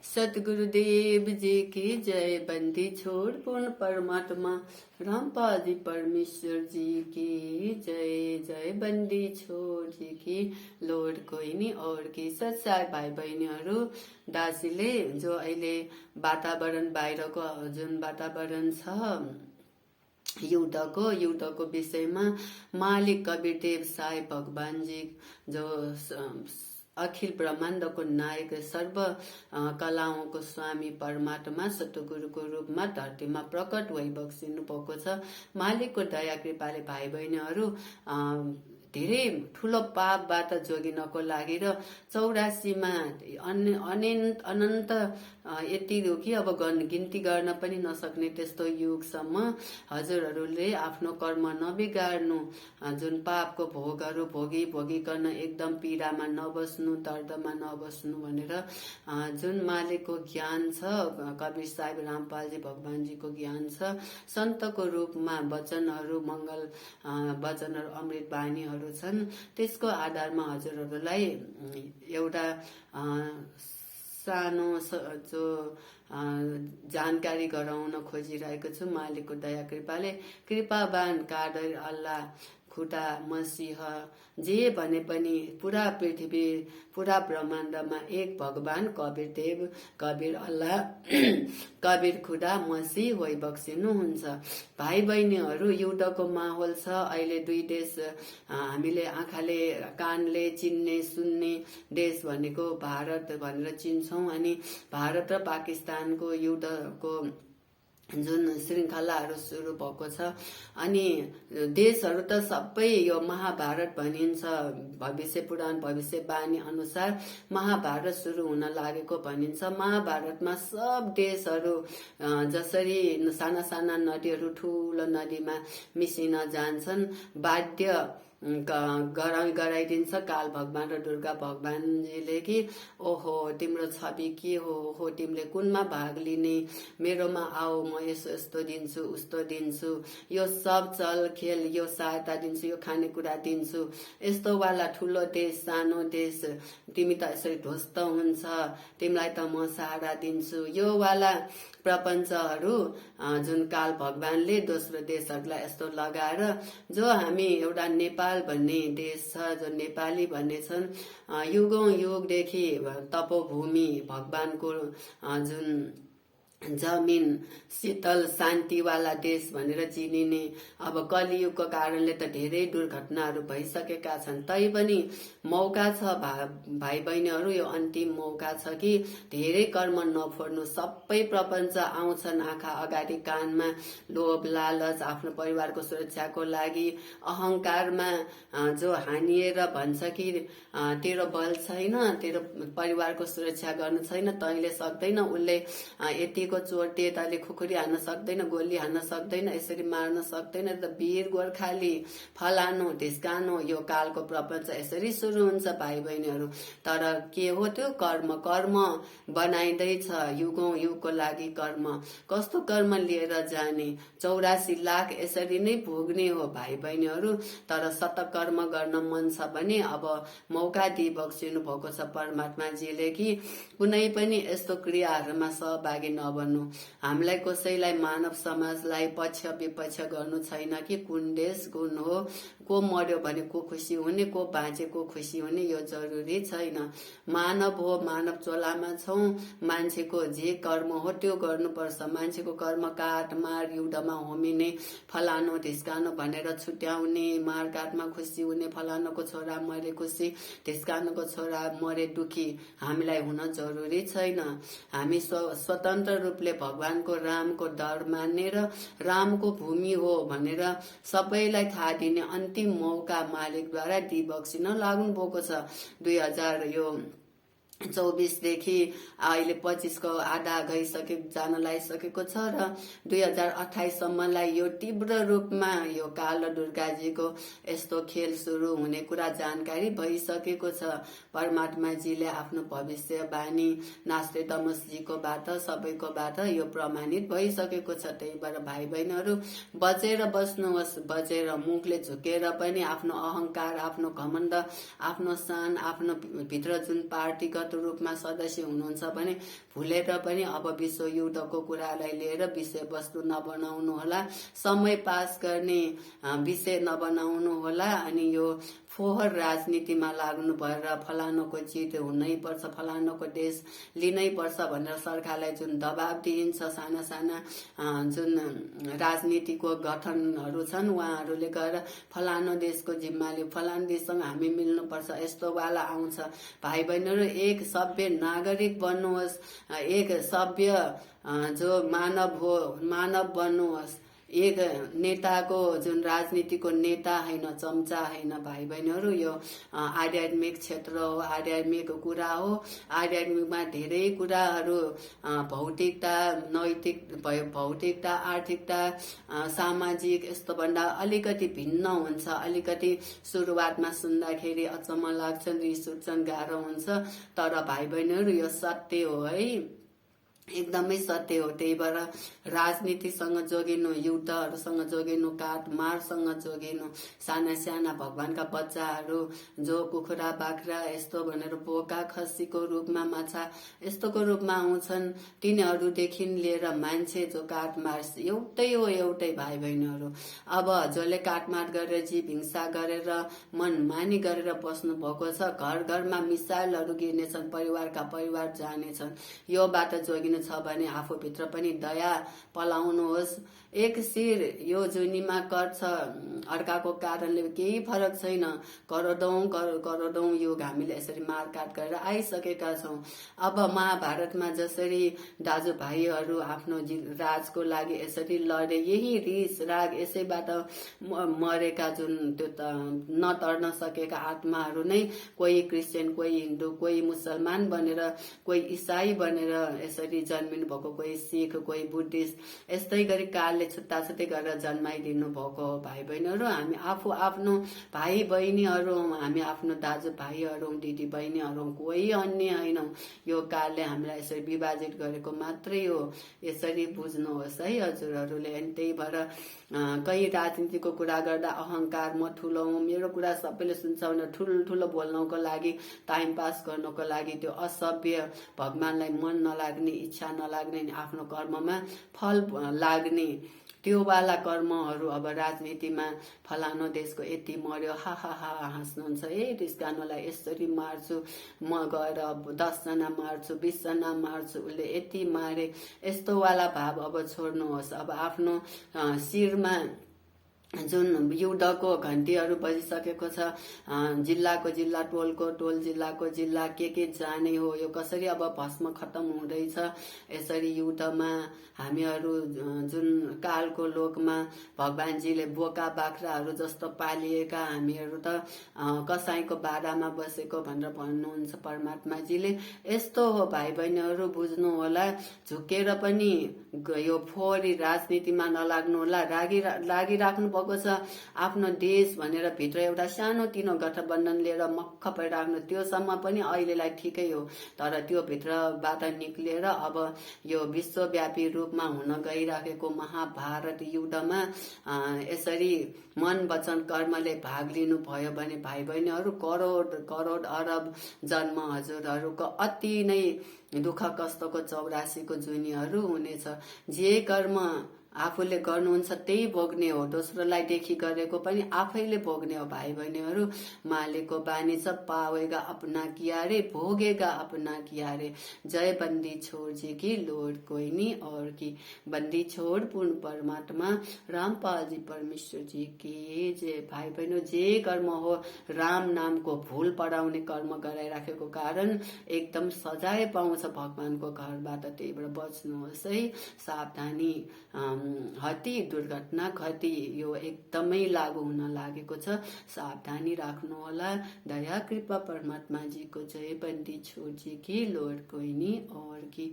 सतगुरुदेव जी की जय। बंदी छोड़ पूर्ण परमात्मा रामपाल जी परमेश्वर जी की जय। जय बंदी छोड़ जी की लोड कोही नि और की सत्साई भाइ बहिनीहरू दासीले जो अहिले वातावरण बाहिरको जुन वातावरण छ युद्धको विषयमा मालिक कबीरदेव साई भगवानजी जो अखिल ब्रह्माण्डको नायक सर्व कलाओंको स्वामी परमात्मा सतगुरुको रूपमा धरतीमा प्रकट भई बक्सिनु भएको छ। मालिकको दया कृपाले भाइ बहिनीहरू धेरै ठुलो पापबाट जोगिनको लागि र 84मा अनन्त यति हो कि अब गिन्ती गर्न पनि नसक्ने त्यस्तो युगसम्म हजुरहरूले आफ्नो कर्म नबिगार्नु, जुन पापको भोगहरू भोगिकन एकदम पीडामा नबस्नु, दर्दमा नबस्नु भनेर जुन मालिकको ज्ञान छ, कबीर साहिब रामपालजी भगवानजीको ज्ञान छ, सन्तको रूपमा वचनहरू मङ्गल वचनहरू अमृत बानीहरू छन्। त्यसको आधारमा हजुरहरूलाई एउटा सानो जो जानकारी गराउन खोजिरहेको छु। मालिकको दया कृपाले कृपावान कादर अल्लाह खुदा मसीह जे भने पनि पुरा पृथ्वी पुरा ब्रह्माण्डमा एक भगवान कबीरदेव कबीर अल्लाह कबीर खुदा मसीह होइ बक्सिनुहुन्छ। भाइ बहिनीहरू युद्धको माहौल छ। अहिले दुई देश हामीले आँखाले कानले चिन्ने सुन्ने देश भनेको भारत भनेर चिन्छौँ। अनि भारत र पाकिस्तानको युद्धको जुन श्रृङ्खलाहरू सुरु भएको छ। अनि देशहरू त सबै यो महाभारत भनिन्छ, भविष्य पुराण भविष्यवाणी अनुसार महाभारत सुरु हुन लागेको भनिन्छ। महाभारतमा सब देशहरू जसरी साना साना नदीहरू ठुलो नदीमा मिसिन जान्छन्, बाध्य गराइदिन्छ काल भगवान र दुर्गा भगवानजीले कि ओहो तिम्रो छवि के हो, तिमीले कुनमा भाग लिने, मेरोमा आऊ, म यस्तो दिन्छु उस्तो दिन्छु, यो सब चल खेल, यो सहायता दिन्छु, यो खानेकुरा दिन्छु। यस्तो वाला ठुलो देश सानो देश तिमी त यसरी ध्वस्त हुन्छ, तिमीलाई त म सहारा दिन्छु, यो वाला प्रपञ्चहरू जुन काल भगवानले दोस्रो देशहरूलाई यस्तो लगाएर जो हामी एउटा नेपाल भन्ने देश छ, जो नेपाली भन्ने छन्, युगौं युगदेखि तपोभूमि भगवानको जुन जमिन शीतल शान्तिवाला देश भनेर चिनिने, अब कलियुगको कारणले त धेरै दुर्घटनाहरू भइसकेका छन्। तैपनि मौका छ भाइ बहिनीहरू, यो अन्तिम मौका छ कि धेरै कर्म नफोड्नु। सबै प्रपञ्च आउँछन् आँखा अगाडि कानमा, लोभ लालच, आफ्नो परिवारको सुरक्षाको लागि अहंकारमा जो हानिएर भन्छ कि तेरो बल छैन, तेरो परिवारको सुरक्षा गर्नु छैन, तैँले सक्दैन, उसले यति चोटे तैँले खुकुरी हान्न सक्दैन, गोली हान्न सक्दैन, यसरी मार्न सक्दैन, त वीर गोर्खाली फलानु ढिस्कानु, यो कालको प्रपञ्च यसरी सुरु हुन्छ भाइ बहिनीहरू। तर के हो त्यो कर्म, कर्म बनाइँदैछ युगौं युगको लागि। कर्म कस्तो कर्म लिएर जाने, 84 लाख यसरी नै भोग्ने हो भाइ बहिनीहरू। तर सतकर्म गर्न मन छ भने अब मौका दिइबक्सिनु भएको छ परमात्माजीले कि कुनै पनि यस्तो क्रियाहरूमा सहभागी नबन्नु। हामीलाई कसैलाई मानव समाजलाई पक्ष विपक्ष गर्नु छैन कि कुन देश कुन हो, को मर्यो भने को खुसी हुने, को बाँचे को खुसी हुने, यो जरुरी छैन। मानव हो, मानव चोलामा छौं, मान्छेको जे कर्म हो त्यो गर्नुपर्छ। मान्छेको कर्म काटमार युद्धमा होमिने, फलानु ढिस्कानु भनेर छुट्याउने, मारकाटमा खुसी हुने, फलानुको छोरा मरे खुसी, ढिस्कानुको छोरा मरे दुखी हामीलाई हुन जरुरी छैन। हामी स्वतन्त्र रूपले भगवानको रामको डर मान्ने र रामको भूमि हो भनेर सबैलाई थाहा दिने अन्तिम मौका मालिकद्वारा दिइबक्सिन लाग्नु भएको छ। 2024 देखि अहिले 25 को आधा जान लागिसकेको छ र 2028 सम्मलाई यो तीव्र रूपमा यो काल दुर्गाजीको यस्तो खेल सुरु हुने कुरा जानकारी भइसकेको छ। परमात्माजीले आफ्नो भविष्यवाणी नास्ट्रेडमसजीको बाट सबैकोबाट यो प्रमाणित भइसकेको छ। त्यही भएर भाइ बहिनीहरू बचेर बस्नुहोस्, बचेर मुखले झुकेर पनि आफ्नो अहंकार, आफ्नो घमण्ड, आफ्नो सान, आफ्नो भित्र जुन पार्टीगत व्यक्तिगत रूपमा सदस्य हुनुहुन्छ भने भुलेर पनि अब विश्वयुद्धको कुरालाई लिएर विषयवस्तु नबनाउनु होला, समय पास गर्ने विषय नबनाउनु होला। अनि यो फोहोर राजनीतिमा लाग्नु भएर फलानुको जित हुनै पर्छ, फलानुको देश लिनै पर्छ भनेर सरकारलाई जुन दबाब दिइन्छ, साना साना जुन राजनीतिको गठनहरू छन् उहाँहरूले गएर फलानु देशको जिम्माले फलानु देशसँग हामी मिल्नुपर्छ यस्तो वाला आउँछ। भाइ बहिनीहरू, एक सभ्य नागरिक बन्नुहोस्, एक सभ्य जो मानव हो मानव बन्नुहोस्। एक नेताको जुन राजनीतिको नेता होइन, चम्चा होइन। भाइ बहिनीहरू, यो आध्यात्मिक क्षेत्र हो, आध्यात्मिक कुरा हो। आध्यात्मिकमा धेरै कुराहरू भौतिकता, नैतिक, भौतिकता, आर्थिकता, सामाजिक यस्तो भन्दा अलिकति भिन्न हुन्छ। अलिकति सुरुवातमा सुन्दाखेरि अचम्म लाग्छन्, रिस उठ्छन्, गाह्रो हुन्छ। तर भाइ बहिनीहरू, यो सत्य हो है, एकदमै सत्य हो। त्यही भएर राजनीतिसँग जोगिनु, युद्धहरूसँग जोगिनु, काटमारसँग जोगिनु, साना साना भगवानका बच्चाहरू जो कुखुरा बाख्रा यस्तो भनेर बोका खसीको रूपमा, माछा यस्तोको रूपमा आउँछन्, तिनीहरूदेखि लिएर मान्छे जो काटमार एउटै हो, एउटै भाइ बहिनीहरू। अब जसले काटमार गरेर जीव हिंसा गरेर मनमानी गरेर बस्नु भएको छ, घर घरमा मिसाइलहरू गिर्नेछन्, परिवारका परिवार जानेछन्। यो बाटो जोगिनु छ भने आफूभित्र पनि दया पलाउनुहोस्। एक शिर यो जुनीमा कर्छ, अर्काको कारणले केही फरक छैन। करोडौं युग हामीले यसरी मारकाट गरेर आइसकेका छौं। अब महाभारतमा जसरी दाजुभाइहरू आफ्नो राजको लागि यसरी लडे, यही रिस राग यसैबाट मरेका जुन त्यो नतर्न सकेका आत्माहरू नै कोही क्रिस्चियन, कोही हिन्दू, कोही मुसलमान बनेर, कोही इसाई बनेर यसरी जन्मिनु भएको, कोही सिख, कोही बुद्धिस्ट, यस्तै गरी कालले छुट्टा छुट्टै गरेर जन्माइदिनु भएको हो। भाइ बहिनीहरू, हामी आफू आफ्नो भाइ बहिनीहरू, हामी आफ्नो दाजु भाइहरू, दिदी बहिनीहरू, कोही अन्य होइनौं। यो कालले हामीलाई यसरी विभाजित गरेको मात्रै हो, यसरी बुझ्नुहोस् है हजुरहरूले। अनि त्यही भएर कहीँ राजनीतिको कुरा गर्दा अहंकार, म ठुलो हुँ, मेरो कुरा सबैले सुन्छ भनेर ठुलो बोल्नको लागि, टाइम पास गर्नको लागि, त्यो असभ्य, भगवानलाई मन नलाग्ने, इच्छा नलाग्ने, आफ्नो कर्ममा फल लाग्ने त्यो वाला कर्महरू अब राजनीतिमा फलानो देशको यति मर्यो, हा हा हा हाँस्नुहुन्छ। रिस्कानोलाई यसरी मार्छु, म गएर 10 जना मार्छु, 20 जना मार्छु, उसले यति मारे, यस्तो वाला भाव अब छोड्नुहोस्। अब आफ्नो शिरमा जुन युद्धको घन्टीहरू बजिसकेको छ, जिल्लाको जिल्ला, टोलको टोल, जिल्लाको जिल्ला, के जाने हो, यो कसरी अब भस्म खत्तम हुँदैछ। यसरी युद्धमा हामीहरू जुन कालको लोकमा भगवानजीले बोका बाख्राहरू जस्तो पालिएका हामीहरू त कसाईको बाधामा बसेको भनेर भन्नुहुन्छ परमात्माजीले। यस्तो हो भाइ बहिनीहरू, बुझ्नु होला। झुकेर पनि यो फोहोरी राजनीतिमा नलाग्नु होला। लागिराख्नु भएको छ आफ्नो देश भनेर भित्र एउटा सानो तिनो गठबन्धन लिएर मक्ख परिराख्नु, त्योसम्म पनि अहिलेलाई ठिकै हो। तर त्यो भित्रबाट निक्लिएर अब यो विश्वव्यापी रूपमा हुन गइराखेको महाभारत युद्धमा यसरी मन वचन कर्मले भाग लिनु भयो भने भाइ बहिनीहरू, करोड अरब जन्म हजुरहरूको अति नै दुःख कष्टको 84 को जुनीहरू हुनेछ। जे कर्म आफूले गर्नुहुन्छ त्यही भोग्ने हो, दोस्रोलाई देखि गरेको पनि आफैले भोग्ने हो। भाइ बहिनीहरू, मालिकको बानी छ, पावेगा अपना किया रे, भोगेगा अपना किया रे। जय बंदी छोड़ जी की लोड कोई नहीं और की, बंदी छोड़ पूर्ण परमात्मा रामपाल जी परमेश्वर जी की जय। भाइ बहिनी, जे कर्म हो राम नामको भूल पढाउने कर्म गराइराखेको कारण एकदम सजाय पाउँछ भगवानको घरबाट। त्यही भएर बच्नुहोस् है, सावधानी। हति दुर्घटना घटी, यो एकदमै लागू हुन लागेको छ, सावधानी राख्नु होला। दया कृपा परमात्मा जी को जय, बंदी छोड़ जी की लोड कोई नहीं और की।